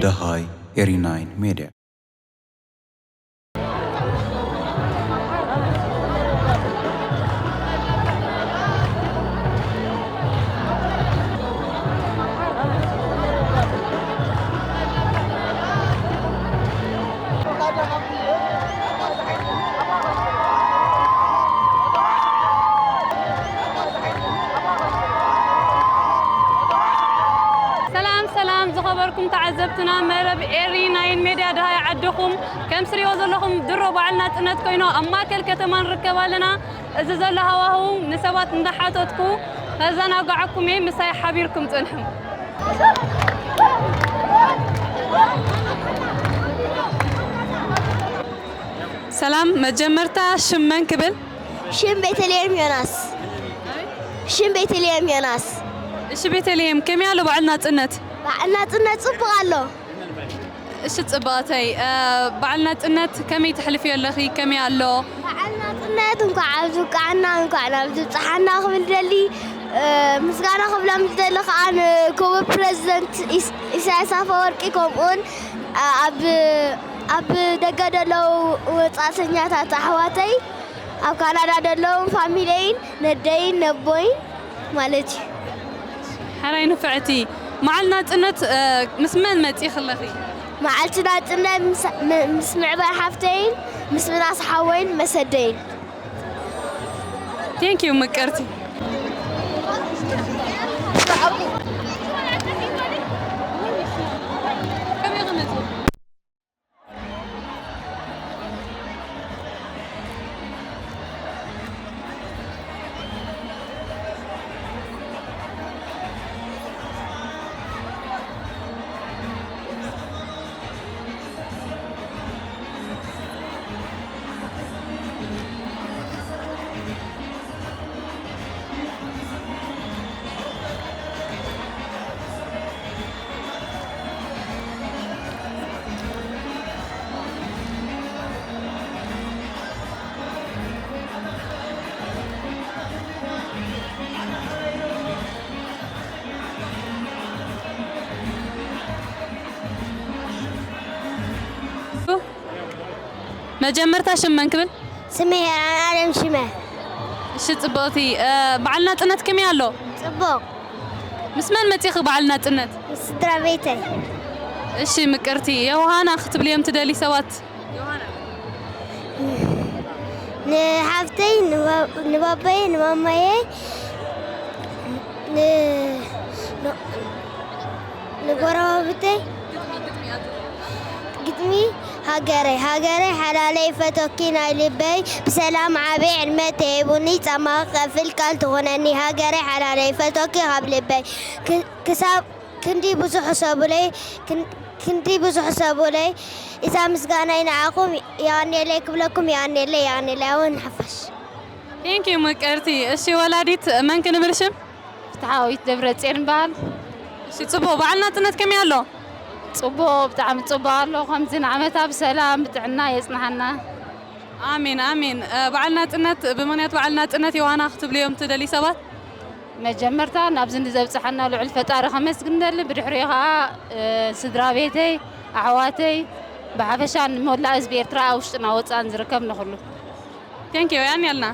ደሃይ ኤሪ ናይን ሜድያ። ሰላም ሰላም ዝኸበርኩም ተዓዘብትና መረብ ኤሪ ናይን ሜድያ ደሃይ ዓድኹም። ከም ስሪዎ ዘለኹም ድሮ በዓል ናጽነት ኮይኑ ኣብ ማእከል ከተማ ንርከብ ኣለና። እዚ ዘሎ ሃዋህው ንሰባት እንዳሓተትኩ ከዘናግዓኩም እየ። ምሳይ ሓቢርኩም ጽንሑ። ሰላም፣ መጀመርታ ሽም መን ክብል? ሽም ቤተልሔም ዮናስ። ሽም ቤተልሔም ዮናስ። እሺ ቤተልሔም፣ ከመይ ኣሎ በዓል ናጽነት? በዓል ናጽነት ጽቡቕ ኣሎ። እሺ ጽብቕተይ፣ እ፣ በዓል ናጽነት ከመይ ተሕልፍዮ ኣለኺ? ከመይ ኣሎ? በዓል ናጽነት እንኳዕ ኣብዚ ኣብቅዓና፣ እንኳዕ ናብዚ ኣብጽሓና ክብል ደሊ፣ እ፣ ምስጋና ክብሎም ዝደሊ ከኣ ንክቡር ፕረዚደንት ኢስ-፣ ኢሳያስ ኣፈወርቂ፣ ከምኡውን፣ እ፣ ኣብ፣ ኣብ ደገ ዘለዉ ወጻእተኛታት ኣሕዋተይ፣ ኣብ ካናዳ ዘለዉ ፋሚለይን፣ ነደይን ነቦይን ማለት እዩ። ሕራይ ንፍዕቲ። መዓል ናጽነት፣ እ፣ ምስ መን መጺእኺ ኣለኺ? መዓልቲ ናጽነት ምስ፣ ም-፣ ምስ ምዕባይ ሓፍተይን ምስ ምናስ ሓወይን መሰደይን። ቴንክ ዩ ምቅርቲ። መጀመርታ ሽም መን ክብል? ስመይ ሄራን ኣለም ሽመ። እሺ ጽብቕቲ፣ እ፣ በዓል ናጽነት ከመይ ኣሎ? ጽቡቕ። ምስ መን መጺኺ በዓል ናጽነት? ምስ ስድራ ቤተይ። እሺ ምቅርቲ፣ ዮሃና ክትብልዮም ትደሊ ሰባት? ንሓፍተይ፣ ንባ-፣ ንባባየ፣ ንማማየ፣ ን-፣ ን-፣ ንጎረባብተይ። ግጥሚ፣ ሃገረይ፣ ሃገረይ ሓላለይ ፈቶኪ ናይ ልበይ፣ ብሰላም ዓቢ ዕድመ ተሂቡኒ፣ ጻማኺ ከፍል ቃል ትኹነኒ፣ ሃገረይ ሓላለይ ፈቶኪ ካብ ልበይ፣ ክ-፣ ክሳብ ክንዲ ብዙሕ ሕሰቡለይ፣ ክን-፣ ክንዲ ብዙሕ ሕሰቡለይ፣ እዛ ምስጋናይ ንዓኹም የቐንየለይ ክብለኩም፣ የቐንየለይ፣ የቐንየለይ፣ ኣወ ንሓፋሽ። ቴንክ ዩ ምቅርቲ። እሺ ወላዲት መን ክንብል ሽም? ፍትሓዊት ደብረጽዮን ይበሃል። እሺ ጽቡቕ፣ በዓል ናጽነት ከመይ ኣሎ? ጽቡቕ፣ ብጣዕሚ ጽቡቕ ኣሎ። ከምዚ ንዓመታ ብሰላም ብጥዕና የጽንሓና። ኣሜን፣ ኣሜን። እ፣ በዓል ናጽነት፣ ብምኽንያት በዓል ናጽነት ዮሃና ክትብልዮም ትደሊ ሰባት? መጀመርታ ናብዚ ንዘብጽሓና ልዑል ፈጣሪ ከመስግን ደሊ፣ ብድሕሪኡ ኸኣ፣ እ፣ ስድራ ቤተይ፣ ኣሕዋተይ፣ ብሓፈሻ ንመላእ ህዝቢ ኤርትራ ኣብ ውሽጥና ወጻእን ዝርከብ ንኹሉ። ቴንክ ዩ፣ ያን ያልና።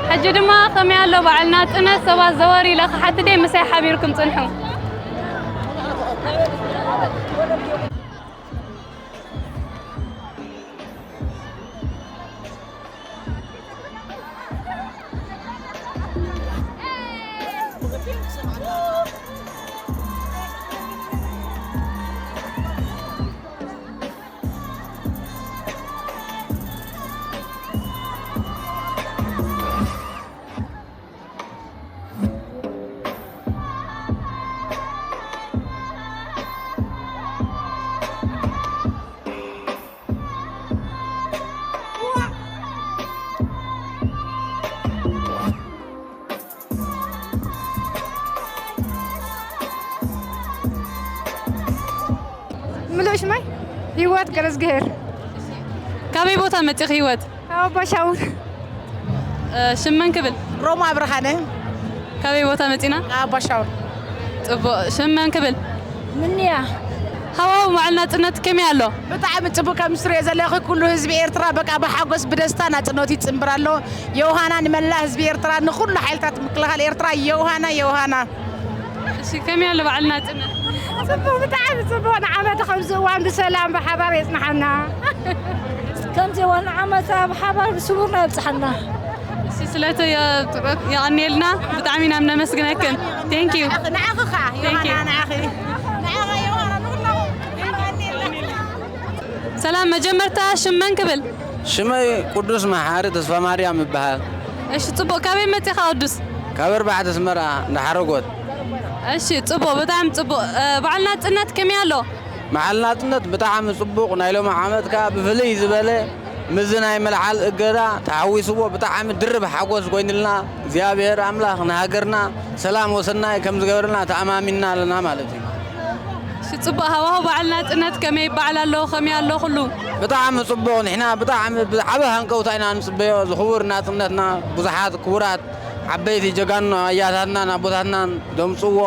ሕጂ ድማ ከመይ ኣሎ በዓል ናጽነት? ሰባት ዘወር ኢለ ክሓትት እየ፣ ምሳይ ሓቢርኩም ጽንሑ። ምሉእ ሽመይ ህይወት ገረዝግሄር። ካበይ ቦታ መጺኺ ህይወት? ካብ ኣባሻውር። እ፣ ሽም መን ክብል? ሮማ ብርሃነ። ካበይ ቦታ መጺና? ካብ ኣባሻውር። ጽቡቕ። ሽም መን ክብል? ምንያ። ሃዋው በዓል ናጽነት ከመይ ኣሎ? ብጣዕሚ ጽቡቕ። ከም ዝትሪኦ ዘለኺ ኩሉ ህዝቢ ኤርትራ በቃ ብሓጎስ ብደስታ ናጽነቱ ይጽንብር ኣሎ። ዮሃና ንመላእ ህዝቢ ኤርትራ፣ ንኹሉ ሓይልታት ምክልኻል ኤርትራ ዮሃና፣ ዮሃና። እሺ፣ ከመይ ኣሎ በዓል ናጽነት? ጽቡቕ፣ ብጣዕሚ ጽቡቕ። ንዓመት ከምዚ እዋን ብሰላም ብሓባር የጽንሓና። ከምዚ እዋን ንዓመት ኣብ ሓባር ብስውርና የብጽሓና። እሺ፣ ስለቲ የ-፣ የቐንየልና፣ ብጣዕሚ ኢና ነመስግነክን። Thank you። ንዓኺ ኸዓ፣ Thank you። ዮሃና፣ ንዓኺ። ንዓኻ ዮሃና፣ ንኹላኹም የቐንየልና። ሰላም፣ መጀመርታ ሽም መን ክብል? ሽመይ ቅዱስ መሓሪ ተስፋ ማርያም ይበሃል። እሺ፣ ጽቡቕ። ካበይ መጺኻ ቅዱስ? ካብ ኣርባዕተ ኣስመራ፣ እንዳሓረጎት። እሺ፣ ጽቡቕ፣ ብጣዕሚ ጽቡቕ። እ፣ በዓል ናጽነት ከመይ ኣሎ? በዓል ናጽነት ብጣዕሚ ጽቡቕ፣ ናይ ሎሚ ዓመት ከኣ ብፍልይ ዝበለ ምስዚ ናይ ምልዓል እገዳ ተሓዊስዎ ብጣዕሚ ድርብ ሓጎስ ኮይኑልና፣ እግዚኣብሔር ኣምላኽ ንሃገርና ሰላም ወሰናይ ከም ዝገብረልና ተኣማሚንና ኣለና ማለት እዩ። እሺ፣ ጽቡቕ ሃዋሁ በዓል ናጽነት ከመይ ይበዓል ኣሎ? ከመይ ኣሎ ኩሉ? ብጣዕሚ ጽቡቕ፣ ንሕና ብጣዕሚ ብዓቢ ሃንቀውታ ኢና ንጽበዮ። ዝኽቡር ናጽነትና ብዙሓት ክቡራት ዓበይቲ ጀጋኑ ኣያታትናን ኣቦታትናን ዘምጽዎ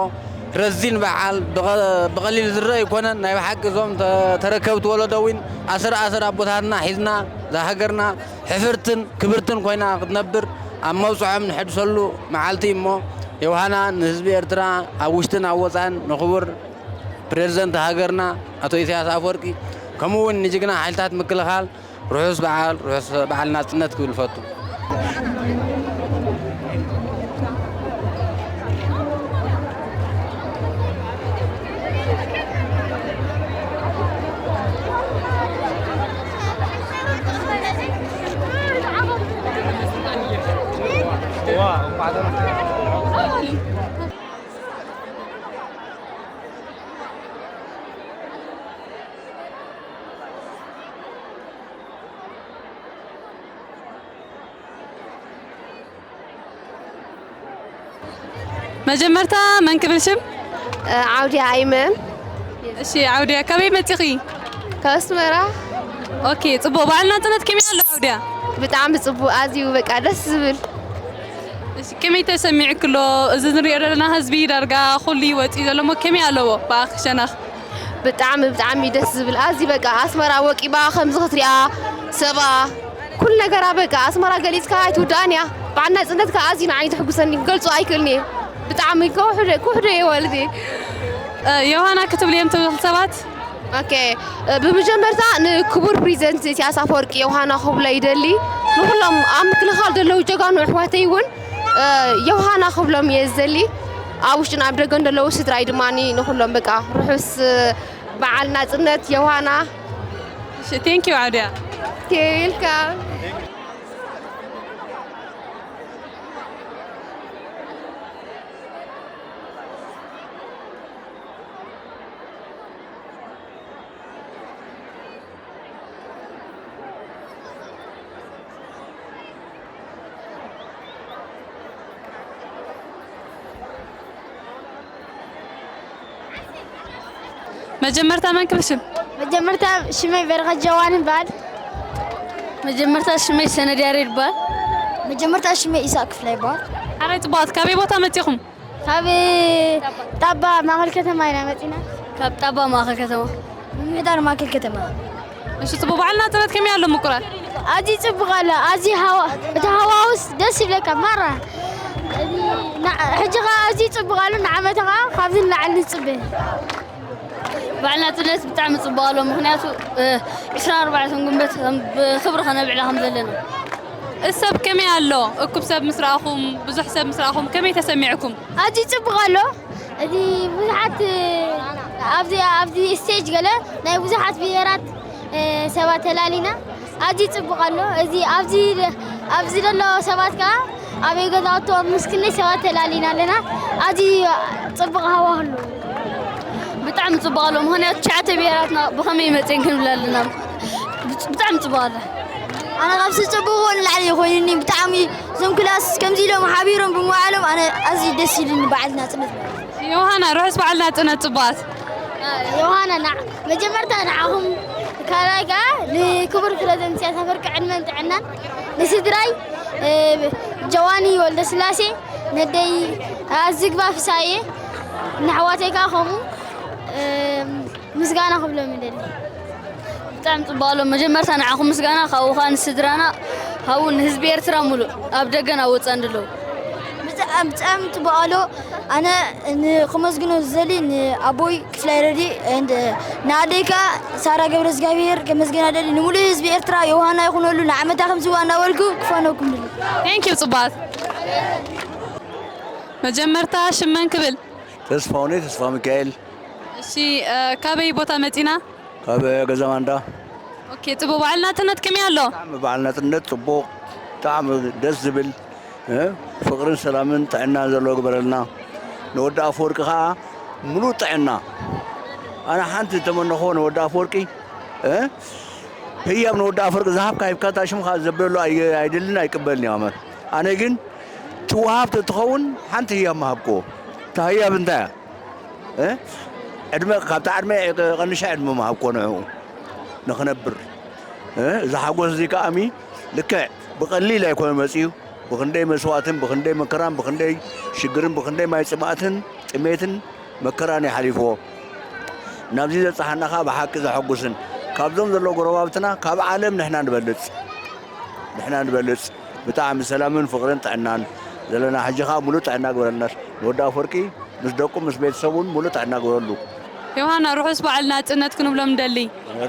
ረዚን በዓል ብቐ-፣ ብቐሊል ዝረአ ኣይኮነን። ናይ ብሓቂ እዞም ተ-፣ ተረከብቲ ወለዶ እውን ኣሰር ኣሰር ኣቦታትና ሒዝና እዛ ሃገርና ሕፍርትን ክብርትን ኮይና ክትነብር ኣብ መብጽዖም ንሕድሰሉ መዓልቲ እሞ፣ ዮሃና ንህዝቢ ኤርትራ ኣብ ውሽጥን ኣብ ወጻእን ንኽቡር ፕሬዝደንት ሃገርና ኣቶ ኢሳያስ ኣፈወርቂ፣ ከምኡ እውን ንጅግና ሓይልታት ምክልኻል ርሑስ በዓል፣ ርሑስ በዓል ናጽነት ክብል እፈቱ። መጀመርታ መን ክብል ሽም? ዓውድያ ኣይመን። እሺ ዓውድያ፣ ካበይ መፂኺ? ካብ ኣስመራ። ኦኬ፣ ፅቡቅ። በዓል ናፅነት ከመይ ኣሎ ዓውድያ? ብጣዕሚ ፅቡቅ፣ ኣዝዩ በቃ ደስ ዝብል። እሺ፣ ከመይ ተሰሚዕክሎ? እዚ ንሪኦ ዘለና ህዝቢ ዳርጋ ኩሉ እዩ ወፂኡ ዘሎ እሞ ከመይ ኣለዎ ብኣኺ ሸነኽ? ብጣዕሚ ብጣዕሚ ደስ ዝብል፣ ኣዝዩ በቃ ኣስመራ ወቂባ ከምዚ ክትሪኣ፣ ሰባ፣ ኩሉ ነገራ በቃ ኣስመራ ገሊፅካ ኣይትውዳእን እያ። በዓል ናፅነት ከዓ ኣዝዩ ንዓይ ዘሕጉሰኒ ክገልፆ ኣይክእልን እየ። ብጣዕሚ ከውሕደ ክውሕደ እየ ማለት እየ። ዮሃና ክትብል እዮም ትብል ሰባት? ኦኬ፣ ብመጀመርታ ንክቡር ፕሬዚደንት ኢሳያስ ኣፈወርቂ ዮሃና ክብሎ ይደሊ። ንኩሎም ኣብ ምክልኻል ዘለዉ ጀጋኑ ኣሕዋተይ እውን ዮሃና ክብሎም እየ ዝደሊ። ኣብ ውሽጥን ኣብ ደገን ዘለዉ ስድራይ ድማ ንኩሎም በቃ ርሑስ በዓል ናፅነት ዮሃና። እሺ፣ thank you ዓውድያ። ቴልካ። መጀመርታ መን ክብል ሽም? መጀመርታ ሽመይ በረኸት ጀዋን ይበሃል። መጀመርታ ሽመይ ሰነድ ያሬድ ይበሃል። መጀመርታ ሽመይ ኢሳቅ ክፍለ ይበሃል። ሓራይ ጽቡቓት፣ ካበይ ቦታ መጺኹም? ካብ ጣባ ማእኸል ከተማ ኢና መጺና። ካብ ጣባ ማእኸል ከተማ። ምምሕዳር ማእከል ከተማ። እሺ፣ ጽቡቕ በዓል ናጽነት ከመይ ኣሎ ምቁራት? ኣዝዩ ጽቡቕ ኣሎ። ኣዝዩ ሃዋ-፣ እቲ ሃዋውስ ደስ ይብለካ ማራ። ና-፣ ሕጂ ኸኣ ኣዝዩ ጽቡቕ ኣሎ። ንዓመታ ኸኣ ካብዚ ንላዕሊ ንጽበ። በዓል ናጽነት ብጣዕሚ ጽቡቕ ኣሎ። ምኽንያቱ፣ እ፣ ዕስራን ኣርባዕተን ጉንበት ከም ብኽብሪ ከነብዕላ ከም ዘለና። እሰብ ከመይ ኣሎ? እኩብ ሰብ ምስ ረኣኹም፣ ብዙሕ ሰብ ምስ ረኣኹም ከመይ ተሰሚዕኩም? ኣዝዩ ጽቡቕ ኣሎ። እዚ ብዙሓት ኣብዚ፣ ኣብዚ ስቴጅ ገለ ናይ ብዙሓት ብሄራት ሰባት ተላሊና ኣዝዩ ጽቡቕ ኣሎ። እዚ ኣብዚ፣ ኣብዚ ዘሎ ሰባት ከኣ ኣብ ገዛውቶም ምስ ክንደይ ሰባት ተላሊና ኣለና። ኣዝዩ ጽቡቕ ሃዋህሉ። ብጣዕሚ ጽቡቕ ኣሎ። ምኽንያቱ ትሽዓተ ብሄራትና ብኸመይ መጽየን ክንብል ኣለና። ብጣዕሚ ጽቡቕ ኣሎ። ኣነ ካብዚ ጽቡቕ ንላዕሊ እዩ ኮይኑኒ። ብጣዕሚ እዞም ክላስ ከምዚ ኢሎም ሓቢሮም ብምውዓሎም ኣነ ኣዝዩ ደስ ኢሉኒ በዓል ናጽነት። ዮሃና፣ ርሑስ በዓል ናጽነት ጽቡቓት። ዮሃና፣ ንዓ-፣ መጀመርታ ንዓኹም፣ ካልኣይ ከኣ ንክቡር ፕረዚደንት ኢሳያስ ኣፈወርቂ ዕድመን ጥዕናን፣ ንስድራይ፣ እ፣ ጀዋኒ ወልደስላሴ፣ ነደይ ኣዝግባ ፍሳዬ፣ ንኣሕዋተይ ከኣ ከምኡ፣ እ፣ ምስጋና ክብሎም ይደሊ። ብጣዕሚ ጽቡቕ ኣሎ። መጀመርታ ንዓኹም ምስጋና፣ ካብኡ ኸኣ ንስድራና፣ ካብኡ ንህዝቢ ኤርትራ ሙሉእ ኣብ ደገን ኣብ ወጻእን ዘለዉ። ብጣዕሚ፣ ብጣዕሚ ጽቡቕ ኣሎ። ኣነ ን-፣ ክመስግኖ ዝደሊ ንኣቦይ ክፍላይ ረዲ and ንኣደይ ከኣ ሳራ ገብረ እግዚኣብሔር ከመስግና ደሊ። ንሙሉእ ህዝቢ ኤርትራ ዮሃና ይኹነሉ፣ ንዓመታ ከምዝዋ እናበልኩ ክፋነኩም ደሊ። Thank you ጽቡቓት። መጀመርታ ሽም መን ክብል? ተስፋሁነይ ተስፋ ሚካኤል። እሺ፣ እ፣ ካበይ ቦታ መጺና? ካብ ገዛ ማንዳ። ኦኬ፣ ጽቡቕ። በዓል ናጽነት ከመይ ኣሎ? ብጣዕሚ በዓል ናጽነት ጽቡቕ፣ ብጣዕሚ ደስ ዝብል፣ እ፣ ፍቕርን ሰላምን ጥዕናን ዘለዎ ግበረልና። ንወዲ ኣፈወርቂ ኸኣ ምሉእ ጥዕና። ኣነ ሓንቲ ዝተመነኽዎ ንወዲ ኣፈወርቂ፣ እ፣ ህያብ ንወዲ ኣፈወርቂ ዝሃብካ ሂብካ፣ እታ ሽምኻ ዘብለሉ ኣይ-፣ ኣይደልን ኣይቅበልን እየ። ኣነ ግን ትወሃብ ተትኸውን ሓንቲ ህያብ ምሃብክዎ። እታ ህያብ እንታይ እያ? እ? ዕድመ፣ ካብታ ዕድመ ቀንሻ ዕድመ ምሃብኮ ንዕኡ ንኽነብር። እ? እዚ ሓጎስ እዚ ከኣሚ ልክዕ ብቐሊል ኣይኮነ መጺኡ። ብኽንደይ መስዋእትን፣ ብኽንደይ መከራን፣ ብኽንደይ ሽግርን፣ ብኽንደይ ማይ ጽምኣትን፣ ጥሜትን፣ መከራን እዩ ሓሊፍዎ። ናብዚ ዘብጽሓና ከኣ ብሓቂ ዘሐጉስን፣ ካብዞም ዘለዉ ጎረባብትና ካብ ዓለም ንሕና ንበልጽ። ንሕና ንበልጽ። ብጣዕሚ ሰላምን ፍቕርን ጥዕናን ዘለና፣ ሕጂ ኸኣ ሙሉእ ጥዕና ግበረልና። ንወዲ ኣፈወርቂ ምስ ደቁ ምስ ቤተሰቡን ሙሉእ ጥዕና ግበረሉ። ዮሃና፣ ርሑስ በዓል ናጽነት ክንብሎም ንደሊ።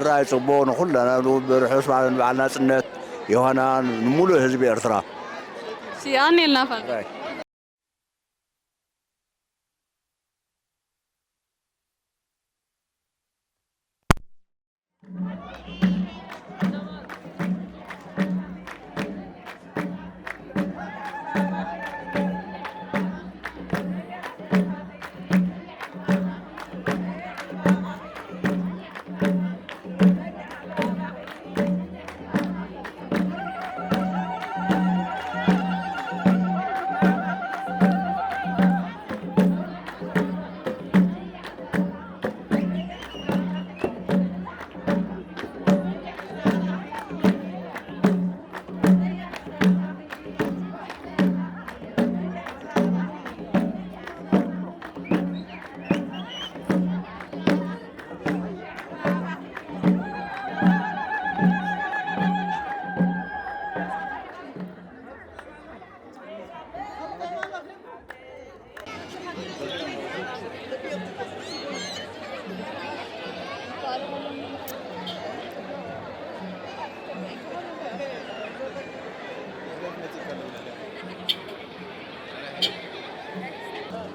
ራይ ጽቡቕ ንኹልና ርሑስ በዓል ናጽነት ዮሃና፣ ንሙሉእ ህዝቢ ኤርትራ። እሺ፣ ኣኔልና ፋን። ራይ።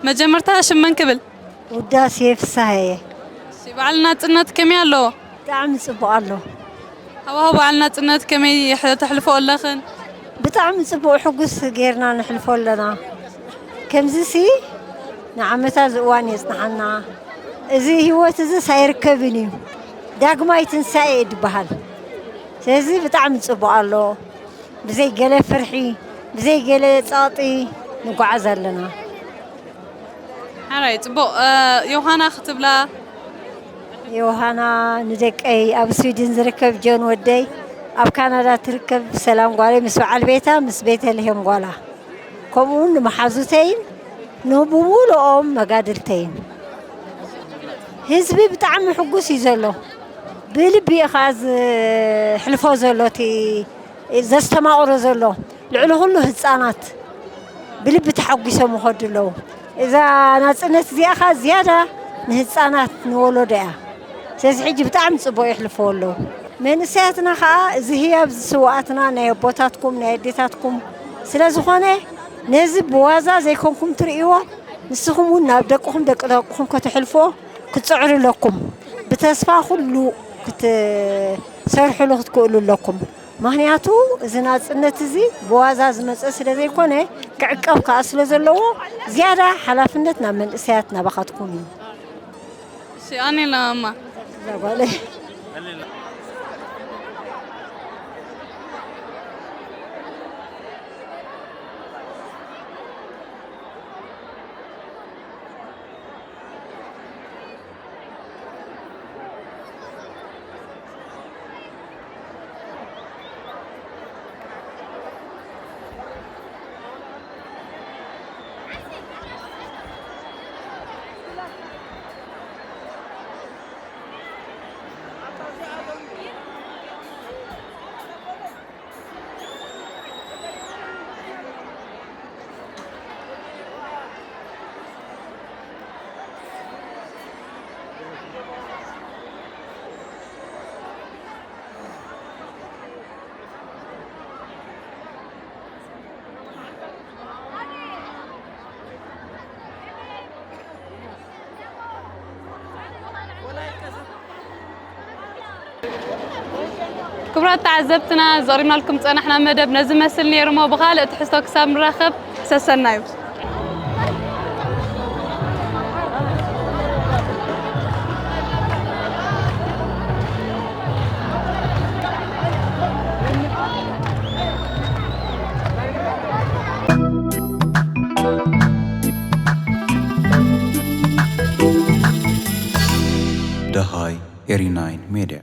መጀመርታ ሽም መን ክብል? ውዳሴ ፍስሃየ። እሺ፣ በዓል ናጽነት ከመይ ኣለዎ? ብጣዕሚ ጽቡቕ ኣሎ። ሃዋህው በዓል ናጽነት ከመይ የሕ-፣ ተሕልፎ ኣለኽን? ብጣዕሚ ጽቡቕ፣ ሕጉስ ጌርና ነሕልፎ ኣለና። ከምዚሲ ንዓመታት ዝእዋን የጽንሓና። እዚ ህይወት እዚስ ኣይርከብን እዩ። ዳግማይ ትንሳኤ እዩ ዝበሃል። ስለዚ ብጣዕሚ ጽቡቕ ኣሎ። ብዘይ ገለ ፍርሒ፣ ብዘይ ገለ ጸቕጢ ንጓዓዝ ኣለና። ሓራይ፣ ጽቡቕ። እ፣ ዮሃና ክትብላ? ዮሃና ንደቀይ፣ ኣብ ስዊድን ዝርከብ ጆን ወደይ፣ ኣብ ካናዳ ትርከብ ሰላም ጓለይ ምስ በዓል ቤታ፣ ምስ ቤተልሔም ጓላ፣ ከምኡውን ንመሓዙተይን ንብሙሉኦም መጋድልተይን። ህዝቢ ብጣዕሚ ሕጉስ እዩ ዘሎ። ብልቢ እዩ ኸዓ ዝሕልፎ ዘሎ፣ እቲ ዘስተማቕሮ ዘሎ። ልዕሊ ኩሉ ህፃናት ብልቢ ተሓጒሶም ይኸዱ ኣለዉ። እዛ ናፅነት እዚኣ ኸዓ ዝያዳ ንህፃናት ንወለዶ እያ። ስለዚ ሕጂ ብጣዕሚ ፅቡቕ የሕልፍዎ ኣለዉ። መንእሰያትና ኸዓ እዚ ህያብ እዚ ስውኣትና ናይ ኣቦታትኩም ናይ ኣዴታትኩም ስለ ዝኾነ ነዚ ብዋዛ ዘይኮንኩም ትርእይዎ፣ ንስኹም እውን ናብ ደቅኹም ደቂ ደቅኹም ከተሕልፍዎ ክትፅዕሩ ኣለኩም። ብተስፋ ኩሉ ክትሰርሕሉ ክትክእሉ ኣለኩም። ምኽንያቱ እዚ ናፅነት እዚ ብዋዛ ዝመፀ ስለ ዘይኮነ ክዕቀብ ከዓ ስለ ዘለዎ ዝያዳ ሓላፍነት ናብ መንእሰያት ናባኻትኩም እዩ። እሺ፣ ኣኔላ ማማ። እዛ ጓለይ። ክቡራት ተዓዘብትና፣ ዘቕሪብናልኩም ዝጸናሕና መደብ ነዚ መስል ነይሩ እሞ፣ ብኻልእ ትሕዝቶ ክሳብ ንራኸብ፣ ሰሰናዩ። ደሃይ ኤሪ ናይን ሜድያ።